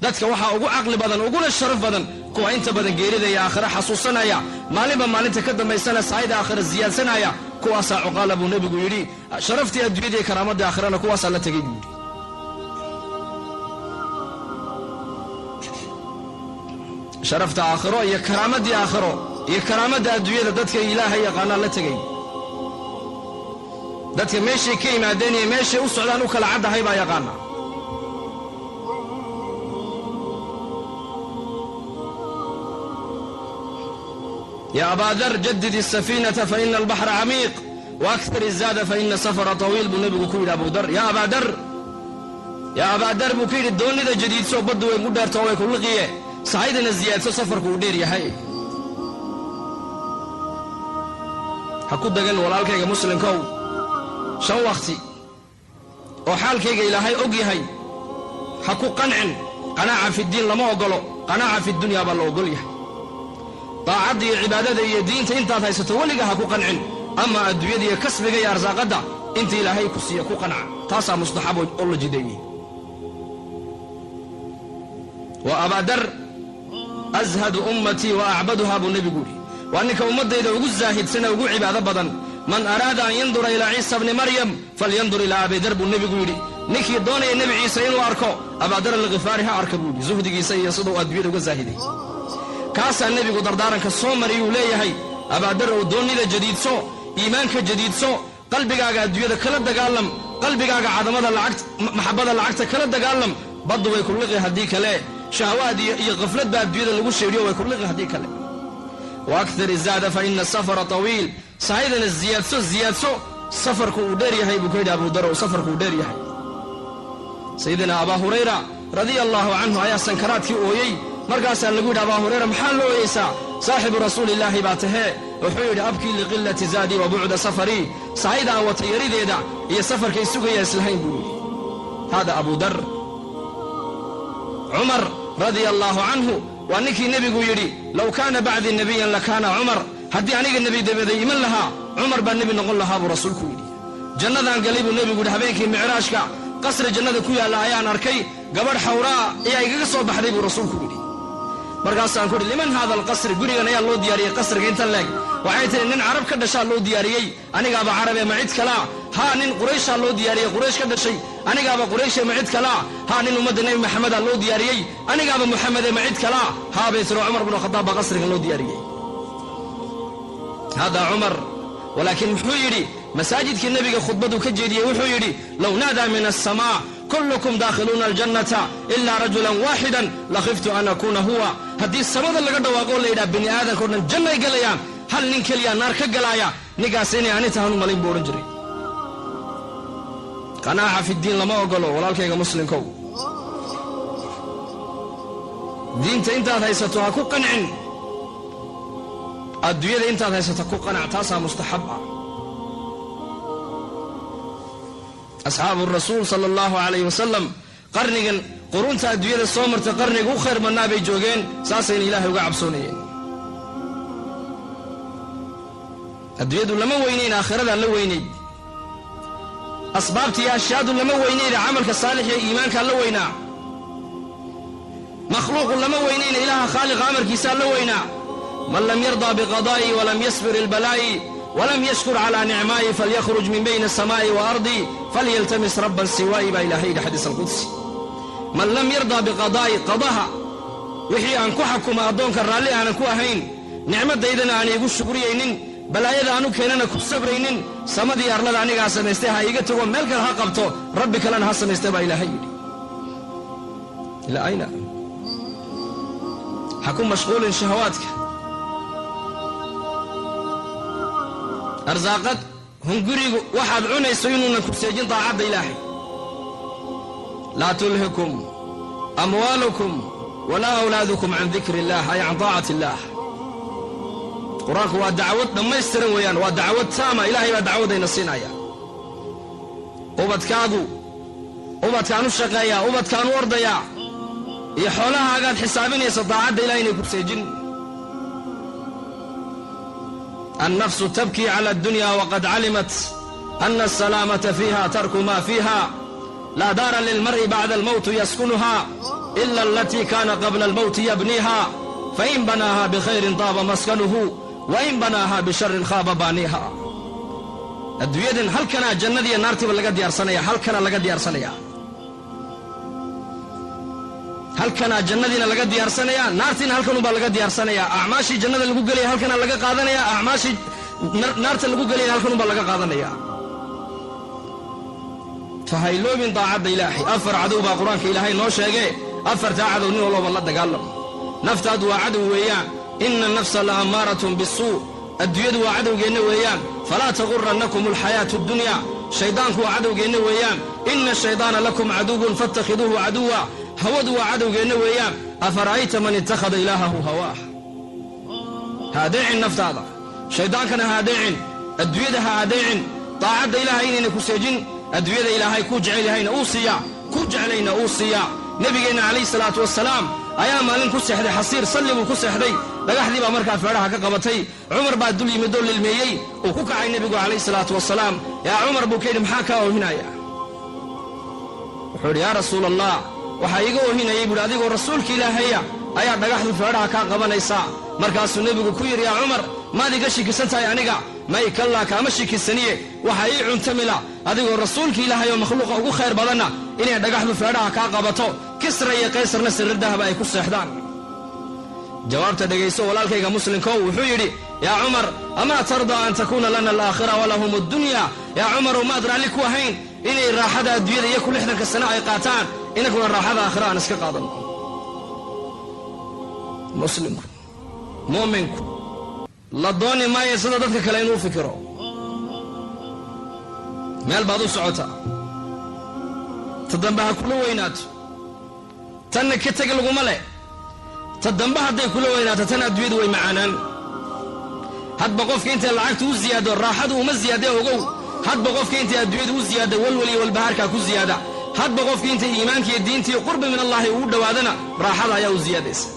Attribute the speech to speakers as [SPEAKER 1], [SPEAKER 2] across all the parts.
[SPEAKER 1] Dadka waxaa ugu caqli badan uguna sharaf badan kuwa inta badan geerida iyo aakhira xasuusanaya, maalinba maalinta ka dambaysana saayida aakhira siyaadsanaya. Kuwaasaa cuqaala buu nebigu yidhi. Sharaftii adduunyada iyo karaamadii aakhirana kuwaasaa la tegay buu yidhi. Sharafta aakhiro iyo karaamadii aakhiro iyo karaamadda adduunyada dadka Ilaahay yaqaanaa la tegay. Dadka meeshay ka yimaadeen iyo meeshay u socdaan u kala caddahay baa yaqaana. Ya abaa dar, jadid asafiinata fa ina albaxra camiiq, wa akthir izaada fa ina safara tawiil, buu nebigu ku yidhi Abu Dar. Ya abaa dar, ya abaa dar, buu ku yidhi, doonnida jadiidso, baddu way ku dheerto, way ku liqiye, sahaydana ziyaadso, safarku uu dheer yahay. Ha ku dagan, walaalkayga muslimkow, shan wakhti oo xaalkayga Ilaahay og yahay. Ha ku qancin. Qanaaca fiddiin lama ogolo, qanaaca fiddunyaa baa la ogol yahay. Daacadda iyo cibaadada iyo diinta intaad haysato weliga ha ku qancin, ama adduunyada iyo kasbiga iyo arsaaqadda inta Ilaahay ku siiya ku qanca. Taasaa mustaxab oo la jideeyey. Wa abaadar ashadu ummatii wa acbaduhaa, buu nebigu yidhi. Waa ninka ummaddayda ugu zaahidsane, ugu cibaado badan. Man araada an yandura ilaa Ciisa bni Maryam falyandur ilaa Abidar, buu nebigu yidhi. Ninkii doonaya Nebi Ciise inuu arko, Abaadar Alkhifaari ha arka, buu yidhi. Zuhdigiisa iyo siduu adduunyada uga zaahiday kaasaa nebigu dardaaranka soo mariyuu leeyahay. Abaadar ow, doonnida jadiidso, iimaanka jadiidso, qalbigaaga adduunyada kala dagaalam, qalbigaaga cadamada lacagta, maxabada lacagta kala dagaalam. Baddu way ku liqi haddii kale. Shahawaad iyo khaflad baa adduunyada lagu sheedhiyo, way ku liqi haddii kale. Wa akthir izaada fa ina asafara tawiil. Sahaydana ziyaadso, ziyaadso, safarku uu dheer yahay, buu ka yidhi Abudarow. Safarku uu dheer yahay. Sayidina Abaa Hurayra radia allahu canhu ayaa sankaraadkii ooyey. Markaasaa lagu yidhi, Abaa Hurayra, maxaa loo ooyeysaa? Saaxibu rasuulillaahi baa tahee. Wuxuu yidhi, abkii liqilati zaadii wa bucda safarii. Sahayda aan wata yarideeda iyo safarkay sugaya islahayn, buu yidhi. Hada Abu Dar. Cumar radia allaahu canhu waa ninkii nebigu yidhi, low kaana bacdii nebiyan lakaana Cumar. Haddii aniga nebi dabaday iman lahaa, Cumar baa nebi noqon lahaa, buu rasuulku yidhi. Jannadaan galay, buu nebigu yidhi, habeenkii micraajka. Qasri jannada ku yaalla ayaan arkay. Gabadh xawraa ayaa igaga soo baxday, buu rasuulku yidhi. Markaasaan ku idhi, liman haada alqasri? Gurigan ayaa loo diyaariyey, qasriga intan leeg? Waxay tihi, nin Carab ka dhashaa loo diyaariyey. Anigaaba Carabe, ma cid kalaa? Haa, nin Qurayshaa loo diyaariyey, Quraysh ka dhashay. Anigaaba Qurayshe, ma cid kalaa? Haa, nin ummadda Nebi Maxamedaa loo diyaariyey. Anigaaba Muxamede, ma cid kalaa? Haa, bay tiri, Cumar bnu Khadaab baa qasrigan loo diyaariyey. Hada Cumar. Walaakiin muxuu yidhi? Masaajidkii nebiga khudbaduu ka jeediyey wuxuu yidhi, low naadaa min aلsamaa kullukum daakhiluuna aljannata ilaa rajulan waaxidan lakhiftu an akuuna huwa. Haddii samada laga dhawaaqoo la yidhaha bini aadamka o dhan jannay galayaan, hal nin keliya naar ka galaaya, ninkaas inay ani tahan u malayn, buu odhan jiray. Qanaaca fi ddiin lama ogolo, walaalkayga muslimkow. Diinta intaad haysato ha ku qancin, adduunyada intaad haysato ku qanac. Taasaa mustaxab ah. Asxaabu rasuul sala allahu calayh wasalam qarnigan qurunta adduunyada soo martay qarniga u khayr badnaa bay joogeen. Saasayna Ilaahay uga cabsoonayeen. Adduunyadu lama weynayn, aakhiradaa la weynayd. Asbaabta iyo ashyaadu lama weynayna, camalka saalix iyo iimaankaa la weynaa. Makhluuqu lama weynayna, Ilaaha khaaliqa amarkiisaa la weynaa. Man lam yardaa biqadaa'i walam yasbir ilbalaa'i walam yashkur calaa nicmaa'i falyakhruj min bayni asamaa'i wa ardii falyaltamis rabban siwaa'i, baa Ilahay yidhi, xadiis alqudsi. Man lam yardaa biqadaa'i, qadaha wixii aan ku xakuma addoonka raalli aanan ku ahayn, nicmadaydana aan iigu shugriyaynin, balaayada aanu keenana ku sabraynin, samadii arlada anigaa samaystay, ha iiga tago, meel kale ha qabto, rabbi kalena ha samaystay, baa Ilaahay yidhi. Ilaa ayna? Ha ku mashquulin shahawaadka, arsaaqad, hungurigu waxaad cunayso inuunan ku seejin daacadda Ilaahay. Laa tulhikum amwaalukum walaa awlaadukum can dikri illah, ay can taacati illaah. Qur-aanku waa dacwad dhammaystiran weeyaan, waa dacwad taama. Ilahay baa dacwadayna siinaya. Ubadkaagu, ubadkaan u shaqeeyaa, ubadkaan u ordayaa iyo xoolahaagaad xisaabinaysa daacadda Ilahay inay ku seejin. Annafsu tabkii cala addunya waqad calimat ana asalaamata fiiha tarku ma fiiha, laa daara lilmar'i bacda almowti yaskunuha. Ila alatii kaana qabla almowti yabniiha, fain banaaha bikhayrin taaba maskanuhu, wain banaaha bisharin khaaba baaniiha. Adduunyadan halkanaa jannadiiyo naartiiba laga diyaarsanaya, halkanaa laga diyaarsanaya, halkanaa jannadiina laga diyaarsanaya, naartiina halkanunbaa laga diyaarsanaya. Acmaashii jannada lagu gelaya halkanaa laga qaadanaya, acmaashii naarta lagu gelayana halkanunbaa laga qaadanaya. Fahayloobin daacadda Ilaahay. Afar cadow baa Qur-aanka Ilaahay noo sheegee, afartaa cadow nin walbaba la dagaalam. Naftaadu waa cadow weeyaan, ina nafsa la ammaaratun bisuu. Adduunyadu waa cadowgeenna weeyaan, falaa tagurannakum alxayaatu addunya. Shayddaanku waa cadowgeenna weeyaan, ina ashaydaana lakum caduwun fatakhiduuhu caduwa. Hawadu waa cadowgeenna weeyaan, afara'ayta man ittakhada ilaahahu hawaah. Ha adeecin naftaada, shayddaankana ha adeecin, adduunyada ha adeecin, daacadda Ilaahay inayna ku seejin. Adduunyada Ilaahay kuu jecel yahayna uu siiyaa, ku jeclayna uu siiyaa. Nebigeenna calayhi salaatu wasalaam ayaa maalin ku seexday xasiir, salli buu ku seexday, dhagaxdii baa markaa feedhaha ka qabatay. Cumar baa dul yimidoo lilmeeyey, uu ku kacay nebigu calayhi salaatu wasalaam. Yaa Cumar, buu ka yidhi, maxaa kaa oohinaya? Wuxuu yidhi, yaa Rasuul Allah, waxaa iiga oohinayay, buuhi, adigoo rasuulka Ilaahaya ayaa dhagaxdu feedhaha kaa qabanaysaa. Markaasuu nebigu ku yidhi, yaa Cumar, maad iga shikisan tahay aniga? May, kallaa, kaama shikisaniye. Waxaa ii cuntamila adigoo rasuulka Ilaahay oo makhluuqa ugu khayr badanna inay dhagaxdu feedhaha kaa qabato, Kisra iyo Qaysarna sirrir dahaba ay ku seexdaan. Jawaabta dhegayso, walaalkayga muslimkow. Wuxuu yidhi, yaa Cumar, amaa tardaa an takuuna lana alaakhira walahum addunya? Yaa Cumarow, maad raalli ku ahayn inay raaxada adduunyada iyo ku 60-ka sano ay qaataan, inaguna raaxada aakhira aan iska qaadanno? Muslimku, mu'minku, la dooni maayo sida dadka kale inuu fikiro. Meel baad u socotaa, ta dambe ha kula weynaato, tanna ka teg laguma leh. Ta dambe hadday kula weynaato, tan adduunyadu way macaanaan. Hadba qofka intay lacagtu u ziyaado, raaxadu uma ziyaadee, ogow. Hadba qofka intay adduunyadu u ziyaado, walwal iyo walbahaarkaa ku ziyaada. Hadba qofka intay iimaanka iyo diinta iyo qurbi min Allahi ugu dhowaadana, raaxada ayaa u ziyaadaysa.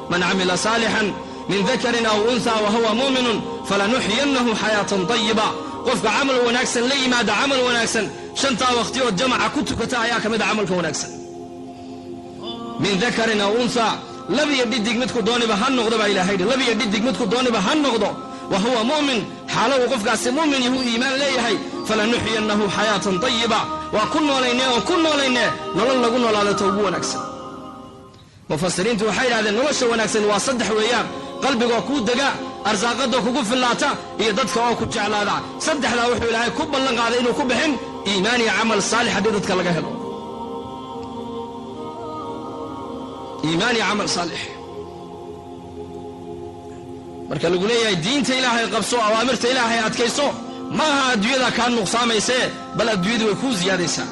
[SPEAKER 1] Man camila saalixan min dakarin aw unthaa wa huwa mu'minun falanuxyiyannahu xayaatan tayiba. Qofka camal wanaagsan la yimaada, camal wanaagsan, shantaa waqti oo jamaca ku tukata ayaa ka mid a camalka wanaagsan. Min dakarin aw unthaa, lab iyo dhidig midku dooniba ha noqdo, baa Ilahay yidhi, lab iyo dhidig midku dooniba ha noqdo. Wa huwa mu'min, xaalo uu qofkaasi mu'min yahu, iimaan leeyahay, falanuxyiyannahu xayaatan tayiba, waa ku noolaynee oon ku noolaynee nolol lagu noolaadato ugu wanaagsan. Mufasiriintu waxay yidhahdeen, nolosha wanaagsan waa saddex weeyaan: qalbigoo kuu dega, arsaaqadoo kugu fillaata, iyo dadka oo ku jeclaada. Saddexdaa wuxuu Ilaahay ku ballan qaaday inuu ku bixin iimaan iyo camal saalix haddii dadka laga helo iimaan iyo camal saalix. Marka lagu leeyahay diinta Ilaahay qabso, awaamirta Ilaahay adkayso, maaha adduunyada kaa nuqsaamaysee, bal adduunyadu way kuu ziyaadaysaa,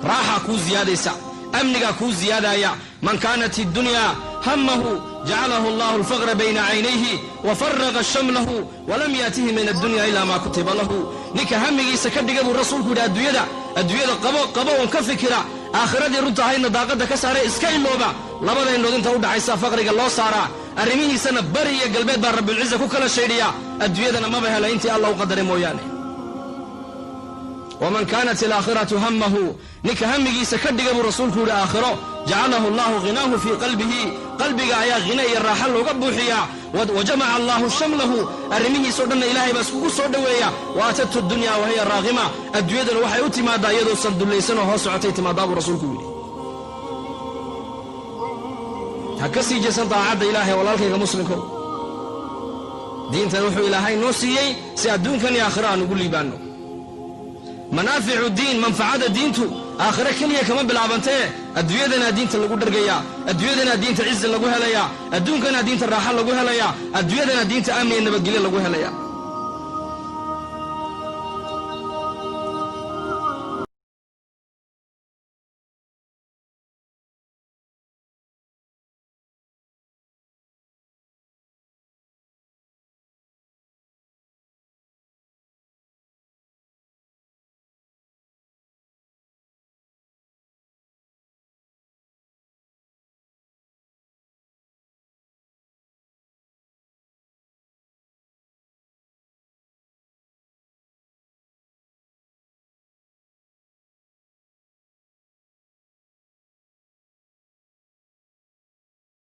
[SPEAKER 1] raaxaa kuu ziyaadaysa, amnigaa kuu ziyaadaya. Man kaanat iddunya hamahu jacalahu allahu alfaqra bayna caynayhi wa faraqa shamlahu walam yaatihi min addunya ila maa kutiba lahu. Ninka hamigiisa ka dhiga, buu rasuulku yidhi, adduunyada, adduunyada qabo qabo uun ka fikira, aakhiradii runta ahaydna daaqadda ka saaray, iska ilooba, labada indhood inta u dhaxaysa faqriga loo saaraa, arrimihiisana bari iyo galbeed baa Rabbilciza ku kala shaydhiya, adduunyadana maba hela intii Alla u qadaray mooyaane. Waman kaanat alaakhiratu hamahu, ninka hamigiisa ka dhiga, buu rasuulku yidhi, aakhiro, jacalahu allahu ghinaahu fii qalbihi, qalbiga ayaa khina iyo raaxa looga buuxiyaa. Wa jamaca allahu shamlahu, arrimihiisao dhanna Ilaahay baa iskugu soo dhoweeya. Wa atathu dunya wahiya raaqima, adduunyaduna waxay u timaadaa iyadoo sandullaysan oo hoos socotay timaadaa, buu rasuulku yidhi. Ha ka sii jeesan daacadda Ilaahay, walaalkayga muslimkow. Diintan wuxuu Ilaahay noo siiyey si adduunkan iyo aakhiro aan ugu liibaanno. Manaaficu diin, manfacada diintu aakhiro keliya kama bilaabantee, adduunyadanaa diinta lagu dhargayaa, adduunyadanaa diinta cizi lagu helayaa, adduunkanaa diinta raaxa lagu helayaa, adduunyadanaa diinta amniya nabadgelyo lagu helayaa.